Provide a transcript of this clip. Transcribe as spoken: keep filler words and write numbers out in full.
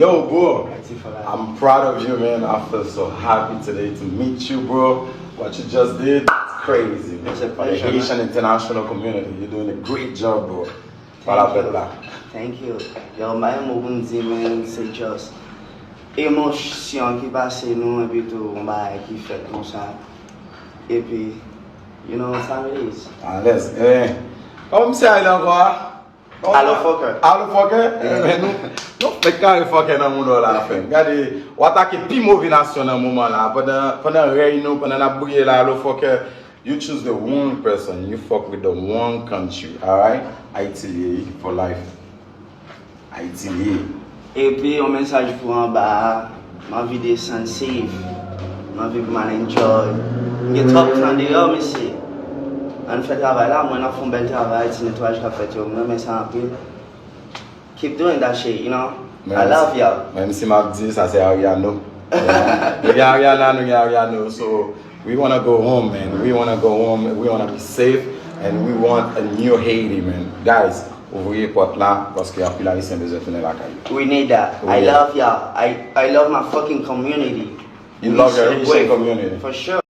Yo, bro, I'm proud of you, man. I feel so happy today to meet you, bro. What you just did, it's crazy, man. For the Haitian international community, you're doing a great job, bro. Pale a pèp la. Thank you. Yo, m pa gen mo pou m di, men se just emosyon ki pase nou, epi tou yon bagay ki fèt konsa. Epi, you know, sa it is. Alèz. Eh. Kòman misye a rele ankò a? Alo fucker. Alo fucker? Eh, nou, nou fèk kare fucker nan moun la fè. Gade, w atake pi move nasyon nan moman la. Pandan, pandan rèy nou, pandan n ap briye la, alo fucker. You choose the wrong person, you fuck with the wrong country, alright? Ayiti li ye for life. Ayiti li ye. Epi yon mesaj pou anba a, m anvi desann safe, m anvi pou m al enjoy. M gen twòp tan deyò, mesye. Ann fè travay la, mwen ap fè yon bèl travay, ti netwayaj k ap fèt yo, m renmen sa anpil. Keep doing that shit, you know? I love y'all. Menm si m ap di, sa se Ariano. Nou gen Ariana, nou gen Ariano. So, we wanna go home, man. We wanna go home. We wanna be safe. And we want a new Haiti, man. Guys, ouvri pòt la, paske anpil Ayisyen bezwen tounen lakay yo. We need that. I love y'all. I, I love my fucking community. You love your Haitian community. For sure.